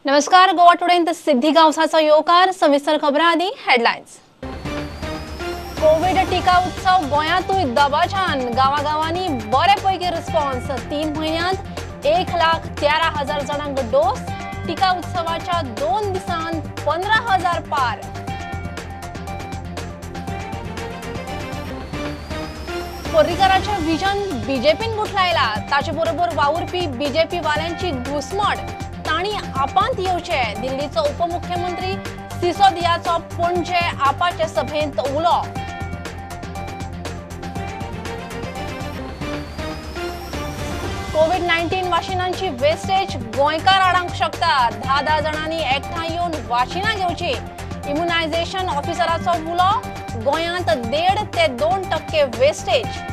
नमस्कार, गोवा टुडेंत सिद्धी गांवसाचो येवकार. सविस्तर खबरां आदी हेडलायन्स. कोविड टिका उत्सव गोंयांतूय दबाज्यान, गांवागांवांनी बरे पैकी रिस्पॉन्स. 3 म्हयन्यांत 1,13,000 जाणांक डोस. टिका उत्सवाच्या 2 दिसांत 15,000 पार. पर्रीकराचें विजन बीजेपीन गुठलायला, ताचे बरोबर वावुरपी बीजेपी वाल्यांची घुसमट. तांणी आपांत येवचे. दिल्लीचो उपमुख्यमंत्री सिसोदियाचो पणजे आपाचे सभेंत उलो. कोविड-19 वाशिनांची वेस्टेज गोंयकार आडावंक शकता. 10-10 जाणांनी एकठांय येवन वाशिनां घेवची. इम्युनायझेशन ऑफिसराचो उलो. गोंयांत 1.5 ते 2% वेस्टेज.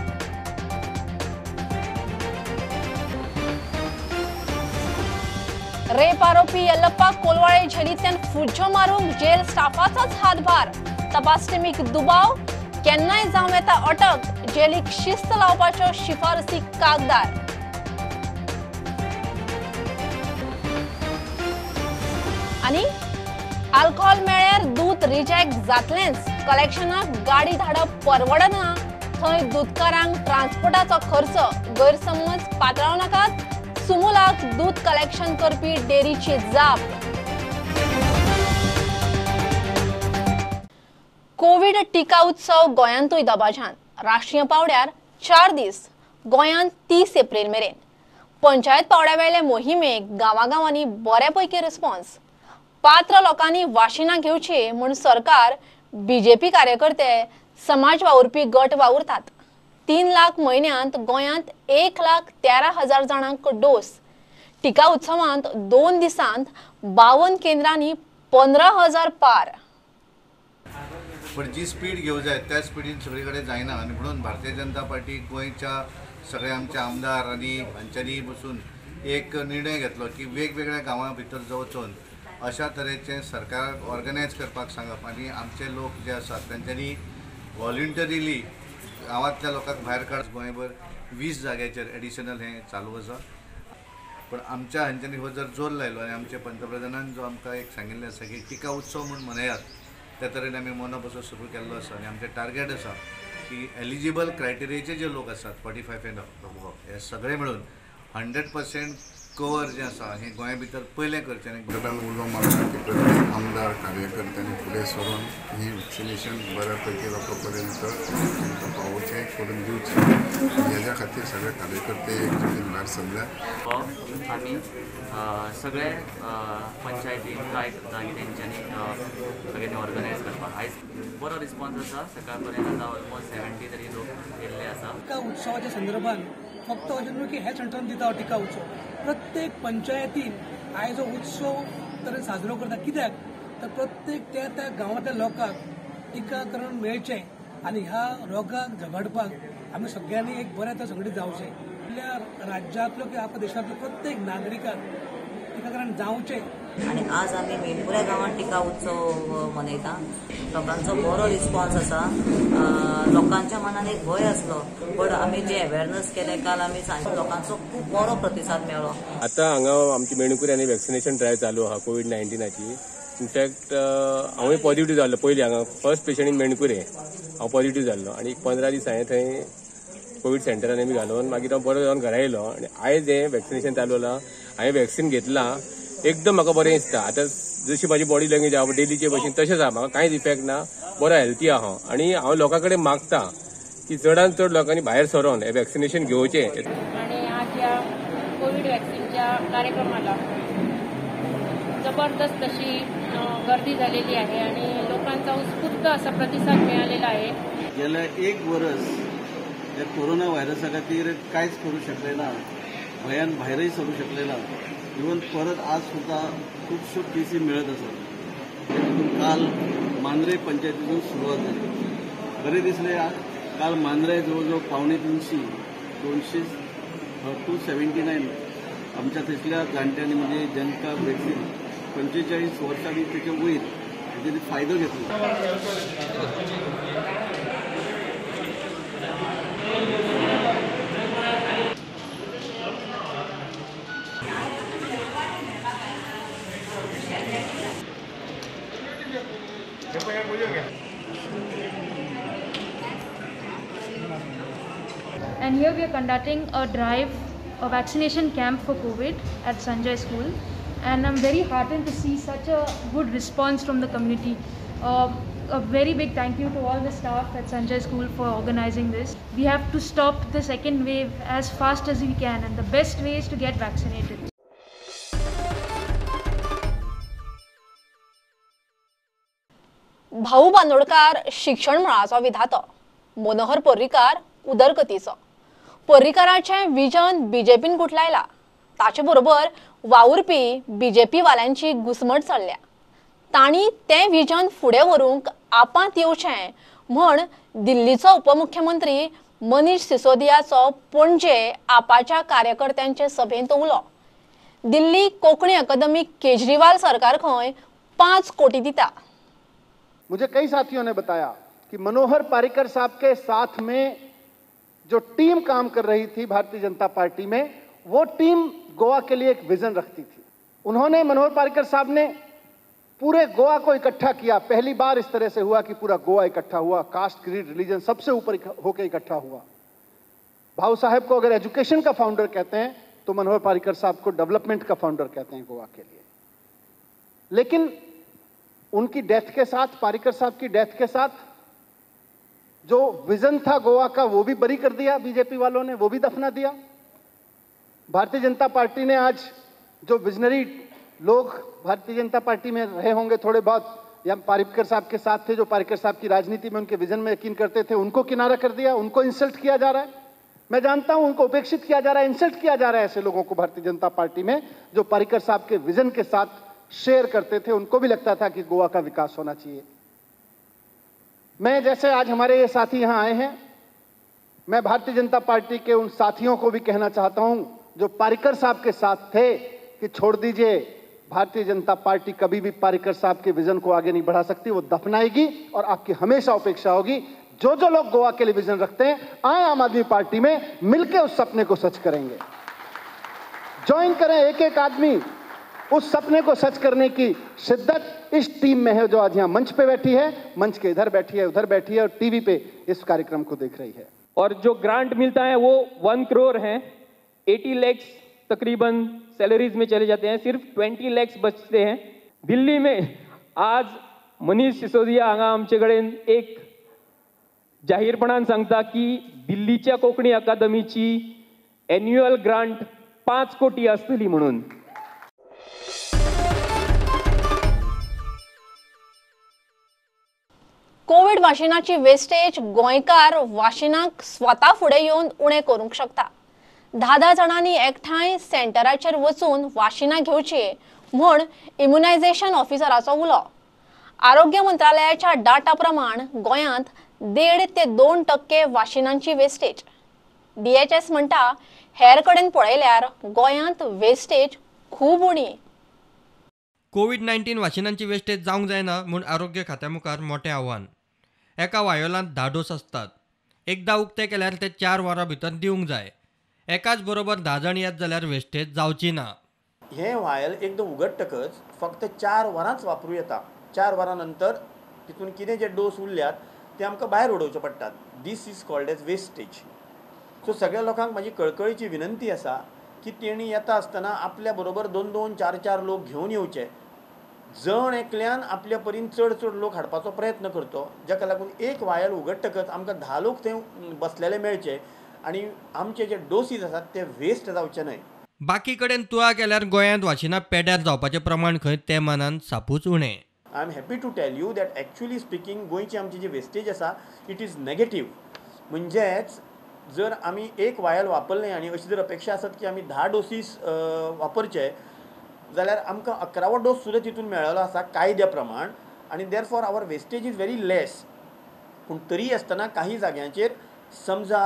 रेप आरोपी यल्लप्पा कोलवाळे झेलींतल्यान फुज्जो मारूंक जेल स्टाफाचोच हातभार. तपास टिमीक दुबाव, केन्नाय जावं येता अटक. जेलीक शिस्त लावपाच्यो शिफारसी कागदार. आनी अल्कोहोल मेळ्यार दूद रिजेक्ट जातलेंच. कलेक्शनाक गाडी धाडप परवडना, थंय दूदकारांक ट्रान्सपोर्टाचो खर्च. गैरसमज पातळावं नाकात. सुमुलाक दूद कलेक्शन करपी डेअरीची जाप. कोविड टिका उत्सव गोंयांतूय दबाज्यान. राष्ट्रीय पावड्यार 4 दीस, गोंयांत 30 एप्रिल मेरेन. पंचायत पावड्या वेले मोहिमेक गांवागांवांनी बऱ्यापैकी रिस्पॉन्स. पात्र लोकांनी वाशिनां घेवची म्हूण सरकार, बीजेपी कार्यकर्ते, समाज वावुरपी गट वावुरतात. 3 लाख म्हयन्यांत गोंयांत 1,13,000 जाणांक डोस. टिका उत्सवांत 2 दिसांत 52 केंद्रांनी 15,000 पार. पण जी स्पीड घेवं जाय त्या स्पिडीन सगळे कडेन जायना आनी म्हणून भारतीय जनता पार्टी गोंयच्या सगळे आमचे आमदार आनी हांच्यांनी बसून एक निर्णय घेतलो की वेगवेगळ्या गांवां भितर वचून अशा तरेचें सरकाराक ऑर्गनायज करपाक सांगप आनी आमचे लोक जे आसात तांच्यांनी व्हॉलंटरीली गांवांतल्या लोकांक भायर काड. गोंयभर 20 जाग्याचेर एडिशनल हें चालू आसा. पण आमच्या हांच्यांनी हो जर जोर लायलो आनी आमच्या पंतप्रधानान जो आमकां एक सांगिल्लें आसा की टिका उत्सव म्हूण मनयात, त्या तरेन आमी मनोवप सुरू केल्लो आसा. आनी आमचें टार्गेट आसा की एलिजिबल क्रायटेरियाचे जे लोक आसात 45 एंड अबोव हे सगळे मेळून 100% कवर जें आसा हें गोंया भितर पयलें करचें. आनी गटान उलो मारला की प्रत्येक आमदार कार्यकर्त्यांनी फुडें सरून ही वॅक्सिनेशन बऱ्या पैकी लोकां पर्यंत तांकां पावोवचें, करून दिवचें. हेज्या खातीर सगळे कार्यकर्ते एकजुटीन भायर सरल्यात. आमी सगळे पंचायतीन ट्राय करता की तेंच्यांनी सगळ्यांनी ऑर्गनायज करपाक. आयज बरो रिस्पॉन्स आसा. सकाळ पर्यंत आतां ऑलमोस्ट 70 तरी लोक येयल्ले आसा. टिका उत्सवाच्या संदर्भात फक्त अशें न्हू की हे सेंटरान दिता टिका उत्सव, प्रत्येक पंचायतीन आयज हो उत्सव तरेन साजरो करता. कित्याक तर प्रत्येक त्या त्या गांवांतल्या लोकांक टिकाकरण मेळचें आनी ह्या रोगाक झगडपाक आमी सगळ्यांनी एक बऱ्या तर संघटीत जावचें. आपल्या राज्यांतलो किंवा आपल्या देशांतलो प्रत्येक नागरिकाक टिकाकरण जावचें. आनी आज आमी मेणपुऱ्या गांवांत टिका उत्सव मनयता. लोकांचो बरो रिस्पॉन्स आसा. लोकांच्या मनान एक भंय आसलो, बट आमी जे अवेरनस केलें काल आमी सांगले, लोकांचो खूब बरो प्रतिसाद मेळ्ळो. आतां हांगा आमची मेणकुऱ्यांनी वॅक्सिनेशन ड्रायव्ह चालू आहा कोवीड 19ची. इनफॅक्ट हांवूय पॉझिटिव्ह जाल्लो पयलीं. हांगा फर्स्ट पेशंट इन मेणकुरे हांव पॉझिटिव्ह जाल्लो आनी 15 दीस हांवें थंय कोवीड सेंटरान बी घालून मागीर हांव बरो जावन घरा येयलो आनी आयज हें वॅक्सिनेशन चालू जालां. हांवें वॅक्सिन घेतलां, एकदम म्हाका बरें दिसता. आतां जशी म्हाजी बॉडी लँग्वेज आहा डेलीचे भशेन तशेंच आहा, म्हाका कांयच इफेक्ट ना, बरो हेल्थी आहा. आनी हांव लोकां कडेन मागता की चडान चड लोकांनी भायर सरोन हें वॅक्सिनेशन घेवचें. आणि आज या कोविड वॅक्सिनच्या कार्यक्रमाला जबरदस्त अशी गर्दी झालेली आहे आणि लोकांचा उत्स्फूर्त असा प्रतिसाद मिळालेला आहे. गेल्या 1 वर्स ह्या कोरोना व्हायरसा खातीर कांयच करूं शकले ना, भंयान भायरय सरूं शकले ना. इवन परत आज सुद्दां खुबश्यो केसी मेळत आसात. तितून काल मांद्रे पंचायतीतून सुरवात जाली. बरें दिसलें काल मांद्रे जवळ जवळ 275 279 आमच्या थंयसल्या जाणट्यांनी म्हणजे जांकां वॅक्सिन 45 वर्सां बी तेच्या वयर तेणी फायदो घेतलो. And here we are conducting a drive, a vaccination camp for COVID at Sanjay School, and I'm very heartened to see such a good response from the community. A very big thank you to all the staff at Sanjay School for organizing this. We have to stop the second wave as fast as we can, and the best way is to get vaccinated. Bhau Bandodkar शिक्षण मळाचो विधातो, Manohar Parrikar उदरगतीचो. पर्रीकाराचें vision बीजेपीन गुठलायला, ताचे बरोबर वावुरपी BJP वाल्यांची घुसमट चल्ल्या. तांणी तें vision फुडें व्हरूंक आपांत येवचें म्हण दिल्लीचो उपमुख्यमंत्री मनीष सिसोदियाचो पणजे आपाच्या कार्यकर्त्यांचे सभेंत उलो. दिल्ली कोंकणी अकादमी केजरीवाल सरकार खंय 5 कोटी दिता. मुझे कई साथियों ने बताया कि मनोहर पर्रिकर साहब के साथ में जो टीम काम कर रही थी भारतीय जनता पार्टी में, वो टीम गोवा के लिए एक विजन रखती थी। उन्होंने, मनोहर पर्रिकर साहब ने पूरे गोवा को इकट्ठा किया। पहली बार इस तरह से हुआ कि पूरा गोवा इकट्ठा हुआ, कास्ट क्रीड रिलीजन सबसे ऊपर होकर इकट्ठा हुआ। भाऊ साहब को अगर एजुकेशन का फाउंडर कहते हैं तो मनोहर पर्रिकर साहब को डेवलपमेंट का फाउंडर कहते हैं गोवा के लिए। लेकिन उनकी डेथ के साथ, पर्रिकर साहब की डेथ के साथ जो विजन था गोवा का वो भी बरी कर दिया बीजेपी वालों ने, वो भी दफना दिया। भारतीय जनता पार्टी ने आज जो विजनरी लोग भारतीय जनता पार्टी में रहे होंगे थोड़े बहुत, या पर्रिकर साहब के साथ थे, जो पर्रिकर साहब की राजनीति में उनके विजन में यकीन करते थे, उनको किनारा कर दिया, उनको इंसल्ट किया जा रहा है। मैं जानता हूं उनको उपेक्षित किया जा रहा है, इंसल्ट किया जा रहा है ऐसे लोगों को भारतीय जनता पार्टी में जो पर्रिकर साहब के विजन के साथ शेयर करते थे। उनको भी लगता था कि गोवा का विकास होना चाहिए। मैं, जैसे आज हमारे ये साथी यहाँ आए हैं, मैं भारतीय जनता पार्टी के उन साथियों को भी कहना चाहता हूँ जो पर्रिकर साहब के साथ थे कि छोड़ दीजिए, भारतीय जनता पार्टी कभी भी पर्रिकर साहब के विजन को आगे नहीं बढ़ा सकती, वो दफनाएगी और आपकी हमेशा उपेक्षा होगी। जो जो लोग गोवा के लिए विजन रखते हैं, आए आम आदमी पार्टी में, मिलकर उस सपने को सच करेंगे। ज्वाइन करें एक एक आदमी, उस सपने को सच करने की शिद्दत इस टीम में है जो आज यहाँ मंच पे बैठी है, मंच के इधर बैठी है, उधर बैठी है और टीवी पे इस कार्यक्रम को देख रही है। और जो ग्रांट मिलता है वो 1 करोड़ है, 80 लाख तकरीबन सैलरीज में चले जाते हैं, सिर्फ 20 लाख बचते हैं। दिल्ली में आज मनीष सिसोदिया हांगा आमचे कडेन एक जाहीरपणान सांगता की दिल्लीच्या कोंकणी अकादमीची एन्युअल ग्रांट 5 कोटी आसतली म्हणून। कोविड वाशिनाची वेस्टेज गोंयकार वाशिनाक स्वता फुडें येवन उणें करूंक शकता। 10-10 जाणांनी एकठांय सेंटराचेर वचून वाशिनां घेवची म्हूण इम्युनायझेशन ऑफिसराचो उलो। आरोग्य मंत्रालयाच्या डाटा प्रमाण गोंयांत 1.5 ते 2% वाशिनांची वेस्टेज। DHS म्हणटा हेर कडेन पळयल्यार गोंयांत वेस्टेज खूब उणी। कोविड-19 वाशिनांची वेस्टेज जावंक जायना म्हूण आरोग्य खात्या मुखार मोठें आव्हान। एका वायोलांत 10 डोस आसतात, एकदां उक्ते केल्यार ते 4 वरां भितर दिवंक जाय। एकाच बरोबर 10 जाण येत जाल्यार वेस्टेज जावची ना। हें वायल एकदां उगडटकच फक्त 4 वरांच वापरूं येता। 4 वरां नंतर तितून कितें जे डोस उरल्यात ते आमकां भायर उडोवचे पडटात। This is called as wastage. So सगळ्या लोकांक म्हाजी कळकळीची विनंती आसा की तेणी येता आसतना आपल्या बरोबर 2-2, 4-4 लोक घेवन येवचे। जण एकल्यान आपल्या परीन चड चड लोक हाडपाचो प्रयत्न करतो, जाका लागून एक वायल उगडटकच आमकां 10 लोक थंय बसलेले मेळचे आनी आमचे जे डोसीज आसात ते वेस्ट जावचे न्हय। बाकी कडेन तुळा केल्यार गोंयांत वाशिनां पेड्यार जावपाचें प्रमाण खंय ते मानान सापूच उणें। I am happy to tell you that actually speaking गोंयची आमची जी वेस्टेज आसा it is negative. म्हणजेच जर आमी एक वायल वापरलें आनी अशी जर अपेक्षा आसत की आमी 10 डोसीस वापरचे जाल्यार आमकां 11वो डोस सुद्दां तितून मेळ्ळो आसा कायद्या प्रमाण आनी therefore our wastage is very less. पूण तरी आसतना काही जाग्यांचेर समजा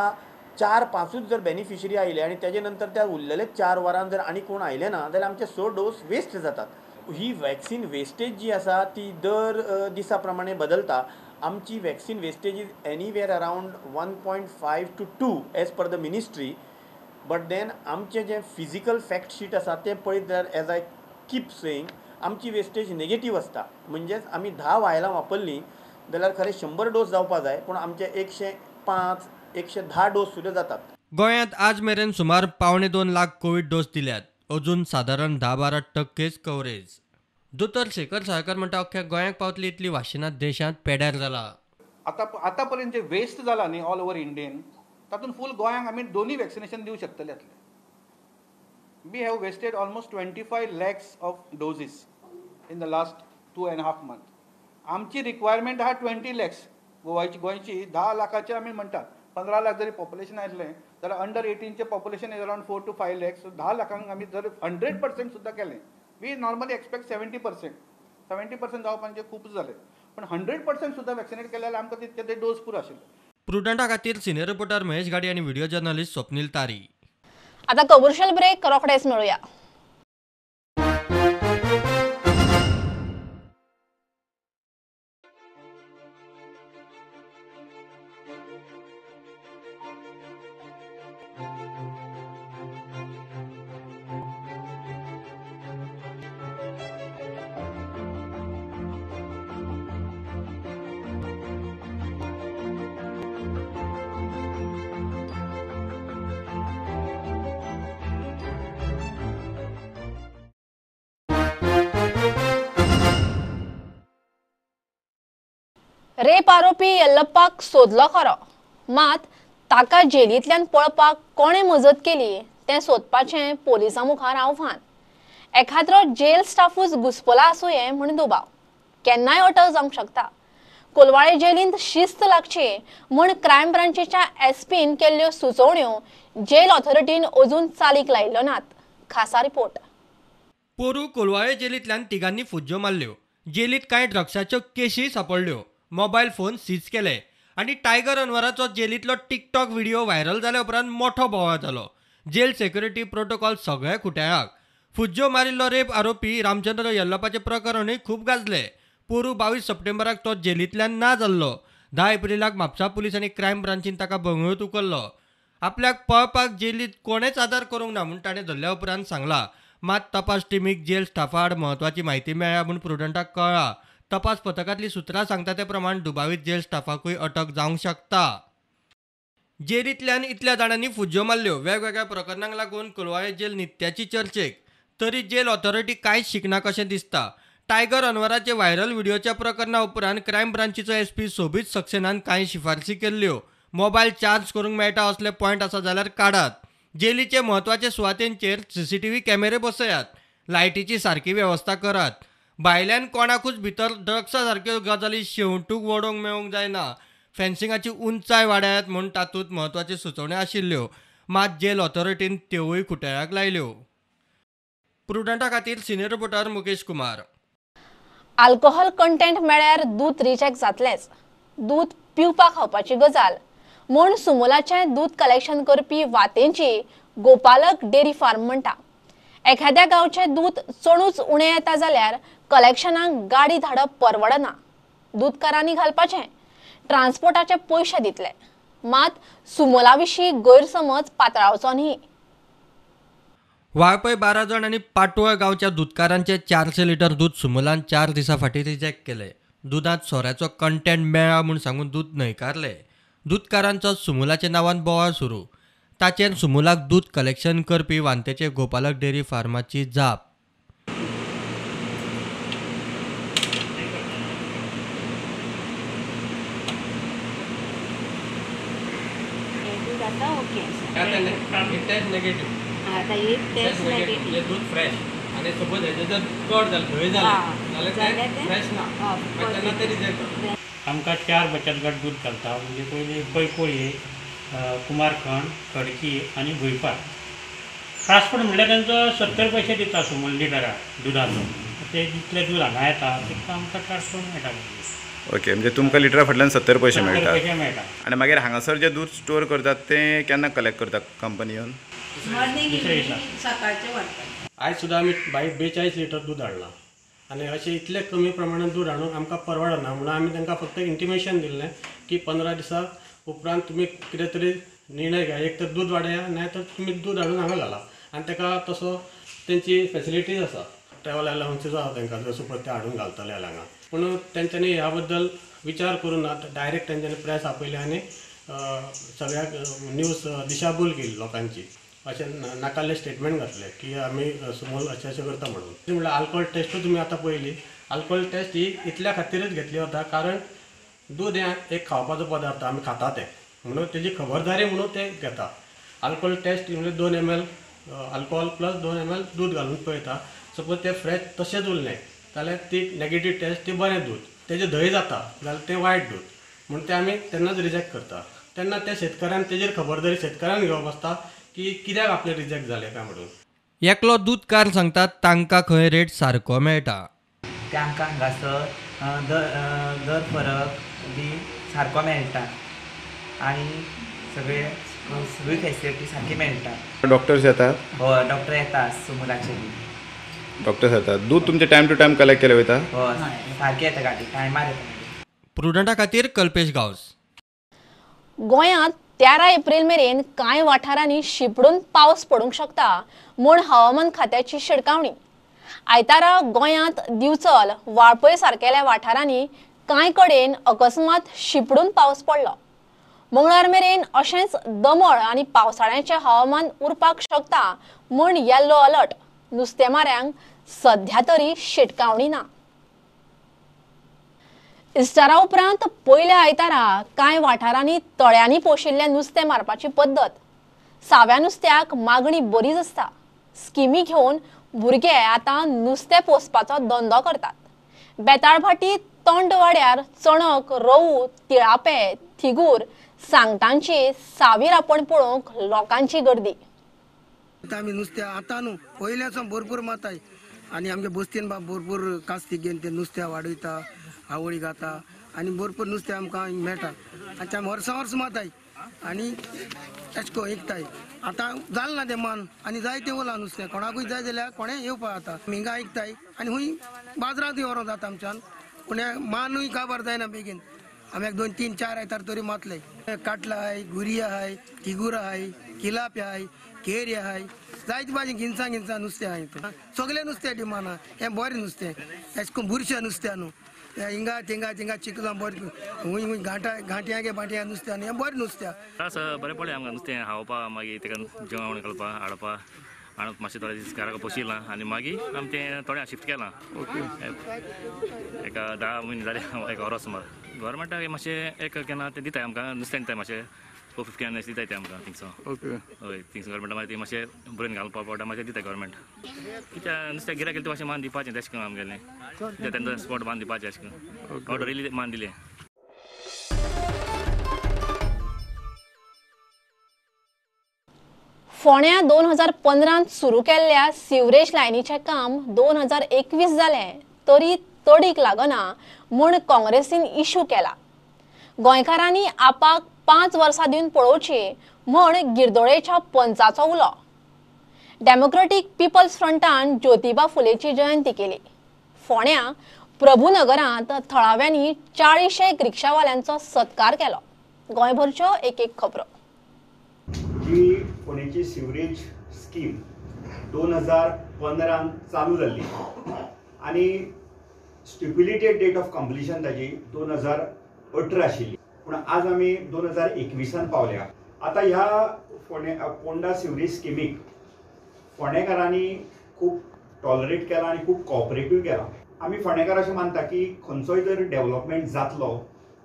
4-5 जर बेनिफिशरी आयले आनी तेजे नंतर त्या उरलेले 4 वरां जर आनी कोण आयले ना जाल्यार आमचे 6 डोस वेस्ट जातात। ही वॅक्सिन वेस्टेज जी आसा ती दर दिसा प्रमाणे बदलता। आमची vaccine wastage is anywhere around 1.5 to 2 as per the ministry. But then आमचें जें फिजिकल फॅक्ट शीट आसा तें पळयत जाल्यार एज I keep saying आमची वेस्टेज नेगेटीव आसता. म्हणजेच आमी 10 वायलां वापरलीं जाल्यार खरें 100 डोस जावपा जाय, पूण आमचे 105 110 डोस सुद्दां जातात. गोंयांत आज मेरेन सुमार 1.75 लाख कोवीड डोस दिल्यात. अजून सादारण 10-12% कवरेज. दोतोर शेखर साळकर म्हणटा अख्ख्या गोंयाक पावतली इतली वाशिनां देशांत पेड्यार जाला. आतां पर्यंत जे वेस्ट जाला न्ही ऑल ओवर इंडियन, तातूंत फूल गोंयांक आमी दोनूय वॅक्सिनेशन दिवंक शकतले आसले. We have wasted almost 25 lakhs of doses in the last 2.5 months. आमची रिक्वायरमेंट आहा 20 lakhs. गोंयची 10 लाखाचे आमी म्हणटात, 15 लाख जरी पॉप्युलेशन आसलें जाल्यार अंडर 18चें population is around 4 to 5 lakhs. 10 लाखांक आमी जर 100% सुद्दां केलें, we normally expect 70%, 70% जावपाचें खूब जालें, पण 100% सुद्दां वॅक्सिनेट केलें जाल्यार आमकां तितके ते डोस पुरो आशिल्ले. प्रुडंटा खातीर सिनियर रिपोर्टर महेश गाडी आनी व्हिडिओ जर्नलिस्ट स्वप्नील तारी. आता कमर्शियल ब्रेक, रोखडेच मेळुया. रेप आरोपी यल्लप्पाक सोदलो खरो, मात ताका जेलींतल्यान पळपाक कोणें मजत केली तें सोदपाचें पोलिसां मुखार आव्हान. एखाद्रो जेल स्टाफूच घुसपला आसुये म्हूण दुबाव, केन्नाय अटक जावंक शकता. कोलवाळे जेलींत शिस्त लागची म्हूण क्रायम ब्रांचीच्या एसपीन केल्ल्यो सुचोवण्यो जेल ऑथॉरिटीन अजून चालीक लायिल्ल्यो नात. खासा रिपोर्ट. पोरू कोलवाळे जेलींतल्यान तिगांनी फुज्ज्यो मारल्यो. जेलींत कांय ड्रग्साच्यो केशी सापडल्यो. मोबायल फोन सीज केले आनी टायगर अनवराचो जेलींतलो टिकटॉक व्हिडिओ व्हायरल जाल्या उपरांत मोठो बोवाळ जालो. जेल सेक्युरिटी प्रोटोकॉल सगळे खुट्याक. फुज्ज्यो मारिल्लो रेप आरोपी रामचंद्र यल्लपाचें प्रकरणूय खूब गाजलें. पोरू 22 सप्टेंबराक तो जेलींतल्यान ना जाल्लो. 10 एप्रिलाक म्हापसा पुलीस आनी क्रायम ब्रांचीन ताका बंगळुरूंत उखल्लो. आपल्याक पळपाक जेलींत कोणेच आदार करूंक ना म्हूण ताणें धरल्या उपरांत सांगलां. मात तपास टिमीक जेल स्टाफा आड म्हत्वाची म्हायती मेळ्ळ्या म्हूण प्रुडंटाक कळ्ळां. तपास पथकांतली सुत्रां सांगता ते प्रमाण दुबावीत जेल स्टाफाकूय अटक जावंक शकता. जेलींतल्यान इतल्या जाणांनी फुज्ज्यो मारल्यो. वेगवेगळ्या प्रकरणांक लागून कोलवाळे जेल नित्याची चर्चेक. तरी जेल ऑथॉरिटी कांयच शिकना कशें दिसता. टायगर अनवराचे व्हायरल व्हिडिओच्या प्रकरणा उपरांत क्रायम ब्रांचीचो एसपी सोबीत सक्सेनान कांय शिफारसी केल्ल्यो. मोबायल चार्ज करूंक मेळटा असले पॉयंट आसा जाल्यार काडात. जेलीचे म्हत्वाचे सुवातेंचेर सीसीटीव्ही कॅमेरे बसयात. लायटीची सारकी वेवस्था करात. भायल्यान कोणाकूच भितर ड्रग्सा सारक्यो गजाली शेंवटूक वडोवंक मेळूंक जायना. फेन्सिंगाची उंचाय वाडयात म्हूण तातूंत म्हत्वाच्यो सुचोवण्यो आशिल्ल्यो. मात जेल ऑथॉरिटीन त्योवूय खुट्याक लायल्यो. प्रुडंटा खातीर senior reporter Mukesh Kumar. Alcohol content मेळ्यार दूद रिजेक्ट जातलेंच. दूद पिवपा खावपाची गजाल म्हूण सुमुलाचें दूद कलेक्शन करपी वातेंची गोपालक डेअरी फार्म म्हणटा. एखाद्या गांवचें दूद चडूच उणें येता जाल्यार कलेक्शनाक गाडी धाडप परवडना. दूदकारांनी घालपाचें ट्रान्सपोर्टाचे पयशे दितले, मात सुमुला विशीं गैरसमज पातळावचो न्ही. वाळपय 12 जाण आनी पाटोळ गांवच्या दूदकारांचे 400 लिटर दूद सुमुलान 4 दिसां फाटीं रिजेक्ट केलें. दुदांत सोऱ्याचो कंटेंट मेळ्ळा म्हूण सांगून दूद न्हयकारलें. दूदकारांचो सुमुलाच्या नांवान बोवाळ सुरू. ताचेर सुमुलाक दूद कलेक्शन करपी वांतेचे गोपालक डेअरी फार्माची जाप. दूध फ्रेश आनी सपोज हेजें जर कड जालें, धंय जालें जाल्यार तें फ्रेश ना, तेन्ना तें रिजेक्ट जाता. आमकां 4 बचत गट दूद घालता, म्हणजे पयलीं पैकोळी, कुमारखंड, खडकी आनी भुंयपार. ट्रान्सपोर्ट म्हणल्यार तांचो 70 पयशे दिता सुमूल लिटराक दुदाचो. ते जितलें दूद हांगा येता तितलें आमकां ट्रान्सपोर्ट मेळटा. ओके, म्हणजे तुमकां लिटरा फाटल्यान 70 पयशे मेळटा. मेळटा. आनी मागीर हांगासर जें दूद स्टोर करतात तें केन्ना कलेक्ट करता कंपनी येवन? सकाळचें व्हरतात. आयज सुद्दां आमी 42 लिटर दूद हाडलां आनी अशें इतलें कमी प्रमाणान दूद हाडूंक आमकां परवडना म्हणून आमी तांकां फक्त इंटिमेशन दिल्लें की 15 दिसां उपरांत तुमी कितें तरी निर्णय घेया, एक तर दूद वाडया, नाय तर तुमी दूद हाडून हांगा घाला. आनी ताका तसो तेंची फेसिलिटीज आसा. ट्रॅव्हल अलावन्सीस आसा तांकां जर सपोज ते हाडून घालतले जाल्यार हांगा. पूण तेंच्यांनी ह्या बद्दल विचार करूं ना, डायरेक्ट तेंच्यांनी प्रेस आपयली आनी सगळ्याक न्यूज दिशाभूल केली लोकांची. अशें नाकाल्ले स्टेटमेंट घातले की आमी सुमूल अशें अशें करता म्हणून. म्हणल्यार आल्कोहोल टेस्टूय तुमी आतां पळयली, आल्कोहोल टेस्ट ही इतल्या खातीरच घेतली वता कारण दूद हें एक खावपाचो पदार्थ, आमी खाता तें, म्हणून तेजी खबरदारी म्हणून ते घेता. आल्कोहोल टेस्ट म्हणजे 2 ml alcohol plus 2 ml दूद घालून पळयता. सपोज तें फ्रेश तशेंच उरलें जाल्यार ती नेगेटीव टेस्ट, ती बरें दूद. तेजें धंय जाता जाल्यार तें वायट दूद, म्हणून तें आमी तेन्नाच रिजेक्ट करता. तेन्ना त्या शेतकऱ्यान तेजेर खबरदारी शेतकऱ्यान घेवप आसता की कित्याक आपलें रिजेक्ट जालें काय म्हणून. एकलो दूदकार सांगता तांकां खंय रेट सारको मेळटा. ते आमकां हांगासर दर फरक बी सारको मेळटा आनी सगळे सगळी फेसिलिटी सारकी मेळटा. डॉक्टर्स येतात? हय, डॉक्टर येता सुमुलाचे बी डॉक्टर्स येतात. दूद तुमचे टायम टू टायम कलेक्ट केले वयता? हय, सारकें येता गाडी, टायमार येता. प्रुडंटा खातीर कल्पेश गांवस. गोंयांत 13 एप्रिल मेरेन कांय वाठारांनी शिंपडून पावस पडूंक शकता म्हूण हवामान खात्याची शिटकावणी. आयतारा गोंयांत दिवचल, वाळपय सारकेल्या वाठारांनी कांय कडेन अकस्मात शिंपडून पावस पडलो. मंगळार मेरेन अशेंच दमळ आनी पावसाळ्याचें हवामान उरपाक शकता म्हूण येल्लो अलर्ट. नुस्तेमाऱ्यांक सध्या तरी शिटकावणी ना. इस्टरा उपरांत पयल्या आयतारा कांय वाठारांनी तळ्यांनी पोशिल्लें नुस्तें मारपाची पद्दत. साव्या नुस्त्याक मागणी बरीच आसता. स्किमी घेवन भुरगे आतां नुस्तें पोसपाचो धंदो करतात. बेताळभाटी तोंडवाड्यार चणक, रोवू, तिळापे, थिगूर, सांगटांची सावी रापण पळोवंक लोकांची गर्दी. आमी नुस्तें आतां न्हू पयल्यासान भरपूर मारताय आनी आमगे बस्तीन बाब भरपूर कास्ती घेवन ते नुस्तें वाडयता, आवळी घाता आनी भरपूर नुस्तें आमकां मेळटा आनी आमी वर्सां वर्स मारताय आनी एश करून विकताय. आतां जालें ना तें मान आनी जायतें उरलां नुस्तें, कोणाकूय जाय जाल्यार कोणें येवपा जाता. हिंगा विकताय आनी खूंय बाजारांतूय व्हरोंक जाता आमच्यान, पूण मानूय काबार जायना बेगीन. आमी एक 2 3 4 आयतार तरी मातले. काटला आहाय, गुरी आहाय, तिगूर आहाय, किलापी आहाय, केरी आहाय, जायते भाजी गिनसां गिनसां नुस्तें आहाय. सगळें नुस्तें डिमांड आहा. हें बरें नुस्तें, एश करून बुरशें नुस्तें न्हू, हिंगा थिंगा थिंगा चिकलां बरें हुंय हुंय घांटा घांट्यांगे बांट्या नुस्तें न्हू, हें बरें नुस्तें. त्रास बरें पडलें आमकां नुस्तें खावपा, मागीर तेका जेवण घालपा हाडपा आनी मातशें थोडे दीस घराक पोशिलां आनी मागीर आमी तें थोडें शिफ्ट केलां. एका 10 म्हयने जाले, एक वरोस सुमार. गव्हर्मेंटाक मातशें एक केन्ना तें दिताय आमकां नुस्तें दिताय मातशें 450 एन एस दिताय ते आमकां थिंगसो. हय, थिंगसो गव्हर्मेंटा मागीर ती मातशें बरोवन घालपा पडटा, मातशें दिताय गव्हर्मेंट. कित्याक नुस्तें गिरायक केलें मातशें मान दिवपाचें तेश करून आमगेलें तेन्ना स्पॉट मान दिवपाचें अशें करून ऑर्डर येयली मान दिलें. फोंड्या 2015 सुरू केल्ल्या सिवरेज लायनीचें काम 2021 जालें तरी तडीक लागना म्हूण काँग्रेसीन इश्यू केला. गोंयकारांनी आपाक 5 वर्सां दिवन पळोवची म्हूण गिरदोळेच्या पंचाचो उलो. डेमोक्रेटीक पिपल्स फ्रंटान ज्योतिबा फुलेची जयंती केली. फोंड्या प्रभुनगरांत थळाव्यांनी 40 रिक्षावाल्यांचो सत्कार केलो. गोंयभरच्यो एक एक खबरो. जी फोंडेची सिवरेज स्कीम 2015 चालू जाल्ली आनी स्टिप्युलेटेड डेट ऑफ कंप्लिशन ताजी 2018 आशिल्ली, पूण आज आमी 2021 पावल्या. आतां ह्या फोंडे पोंडा सिवरेज स्किमीक फोंडेकारांनी खूब टॉलरेट केला आनी खूब कॉपरेटीव केला. आमी फोंडेकार अशें मानता की खंयचोय जर डेव्हलपमेंट जातलो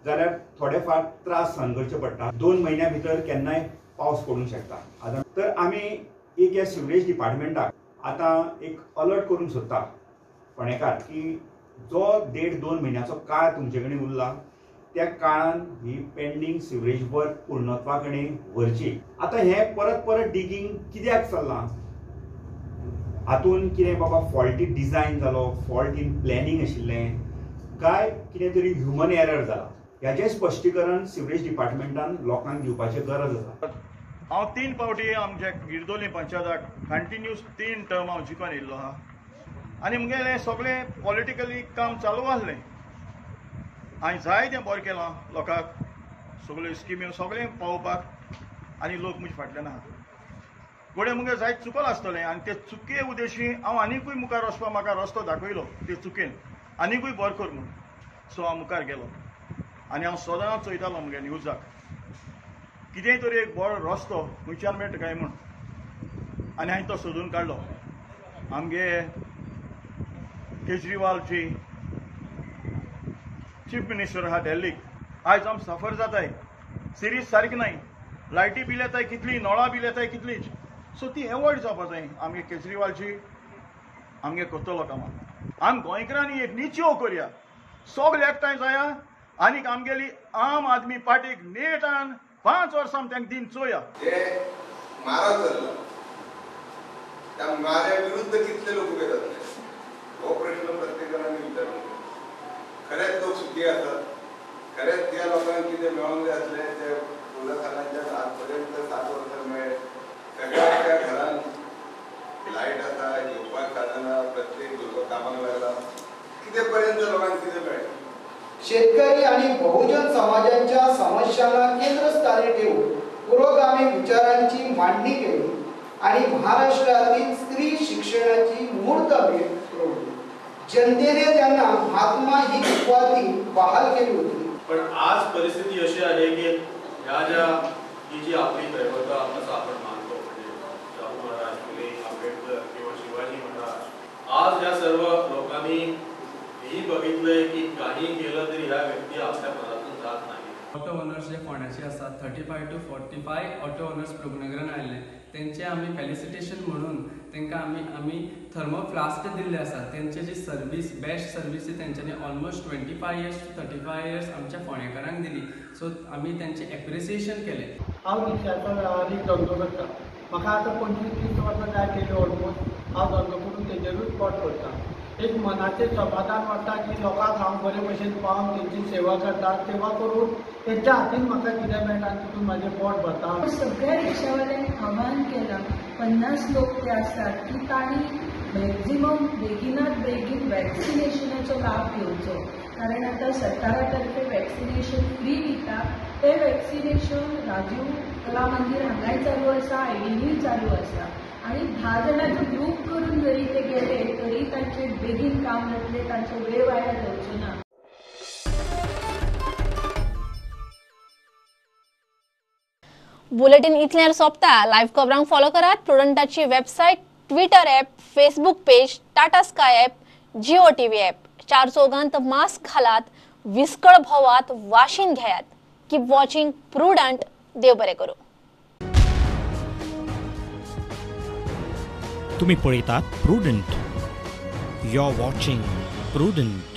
जाल्यार थोडे फार त्रास सहन करचे पडटा. 2 म्हयन्या भितर केन्नाय पावस पडूंक शकता. आतां तर आमी एक ह्या सिवरेज डिपार्टमेंटाक आतां एक अलर्ट करूंक सोदता फोंडेकार की जो 1.5-2 म्हयन्याचो काळ तुमचे कडेन उरला त्या काळान ही पेंडींग सिवरेज वर्क पूर्णत्वा कडेन व्हरची. आतां हें परत परत डिगींग कित्याक चल्लां, हातून कितें बाबा फॉल्टी डिजायन जालो, फॉल्ट इन प्लॅनिंग आशिल्लें काय कितें तरी ह्युमन एरर जाला, ह्याचें स्पश्टीकरण सिवरेज डिपार्टमेंटान लोकांक दिवपाची गरज आसा. हांव 3 फावटी आमच्या गिरदोली पंचायताक कंटिन्यूस 3 टर्म हांव जिखून येयल्लो आहा आनी मुगेलें सगळें पॉलिटिकली काम चालू आसलें. हांवें जायतें बरें केलां लोकांक, सगळ्यो स्किम्यो सगळें पावोवपाक आनी लोक म्हजे फाटल्यान आहा. घडये मुगे जायत चुकलां आसतलें आनी ते चुके उद्देशी हांव आनिकूय मुखार वचपाक म्हाका रस्तो दाखयलो ते चुकेन आनिकूय बरो कर म्हूण. सो हांव मुखार गेलो आनी हांव सदांच चोयतालो मुगे न्यूजाक कितेंय तरी एक बरो रस्तो खंयच्यान मेळटा काय म्हूण, आनी हांवें तो सोदून काडलो. आमगे केजरीवालजी चीफ मिनिस्टर आहा दिल्लीक, आयज आम सफर जाताय, सिरीज सारकी नाय, लायटी बील येताय कितली, नळां बील येताय कितलीच. सो ती एवॉयड जावपा जाय. आमगे केजरीवालजी आमगे करतलो कामां. आम गोंयकारांनी एक निचयो करया, सगळे एकठांय जाया आनीक आमगेली आम आदमी पार्टीक नेटान 5 वर्सां आमी तांकां दिन चोया. मारो चल्ला त्या माऱ्या विरुद्ध कितले लोक उबे जातले हो प्रश्न प्रत्येक जाणांनी विचारूंक. खरेंच लोक सुखी आसात, खरेंच त्या लोकांक कितें मेळोंक जाय आसलें ते पुलखानाच्या आजपर्यंत 7 वर्सां मेळ्ळे. सगळ्या घरांत लायट आसा, जेवपाक साधन आसा, प्रत्येक भुरगो कामाक लागला, कितें पर्यंत लोकांक कितें मेळ्ळें. शेतकरी आणि बहुजन समाजांच्या समस्यांना केंद्रस्थानी ठेवून पुरोगामी विचारांची मांडणी केली आणि महाराष्ट्रातील स्त्री शिक्षणाची मुहूर्तमेढ रोवली. जनतेने त्यांना महात्मा ही उपाधी बहाल केली होती. पण आज परिस्थिती अशी आहे की ह्या ज्या ही जी आपली दैवता असं आपण मानतो म्हणजे शाहू महाराज, फुले, आंबेडकर किंवा शिवाजी महाराज, आज या सर्व लोकांनी हेही बघितलंय की काही केलं तरी ह्या व्यक्ती आपल्या मनातून जात नाही. ऑटो ओनर्स जे फोंड्याचे आसात 35 to 45 auto owners प्रभुनगरान आयिल्ले, तेंचे आमी फेलिसिटेशन म्हणून तांकां आमी थर्मो फ्लास्क दिल्ले आसा. तेंचे जी सर्वीस, बेस्ट सर्वीस तेंच्यांनी ऑलमोस्ट 25 इयर्स टू 35 इयर्स आमच्या फोंडेकारांक दिली. सो आमी तेंचें एप्रिसिएशन केलें. हांव रिक्षाचो वेव्हारीक धंदो करता. म्हाका आतां 25-30 वर्सां जाय केली ऑलमोस्ट. हांव धंदो करून तेजेरूच पोट करता. एक मनाचें समाधान वाडटा की लोकांक हांव बरे भशेन पावन तेंची सेवा करता, सेवा करून तेंच्या हातीन म्हाका कितें मेळटा आनी तितून म्हाजें पोट भरता. सगळ्या रिक्षावाल्यांनी आव्हान केलां, 50 लोक ते आसात की तांणी मॅक्झिमम बेगिनात बेगीन वॅक्सिनेशनाचो लाभ घेवचो, कारण आतां सरकारा तर्फे वॅक्सिनेशन फ्री दिता. तें वॅक्सिनेशन राजीव कला मंदिर हांगाय चालू आसा, आयडीनूय चालू आसा आनी 10 जाणांचो ग्रूप करून जरी ते गेले तरी तांचे बेगीन काम जातलें, तांचो वेळ वाया जावचो ना. बुलेटीन इतल्यार सोंपता. लायव्ह खबरांक फॉलो करात प्रुडंटाची website, Twitter app, Facebook page, Tata Sky app, Jio TV app. 4 चौगांत mask घालात, विस्कळ भोवात, वाशीन घेयात. Keep watching Prudent. देव बरें करूं. तुम्ही पळयतात Prudent. You are watching Prudent.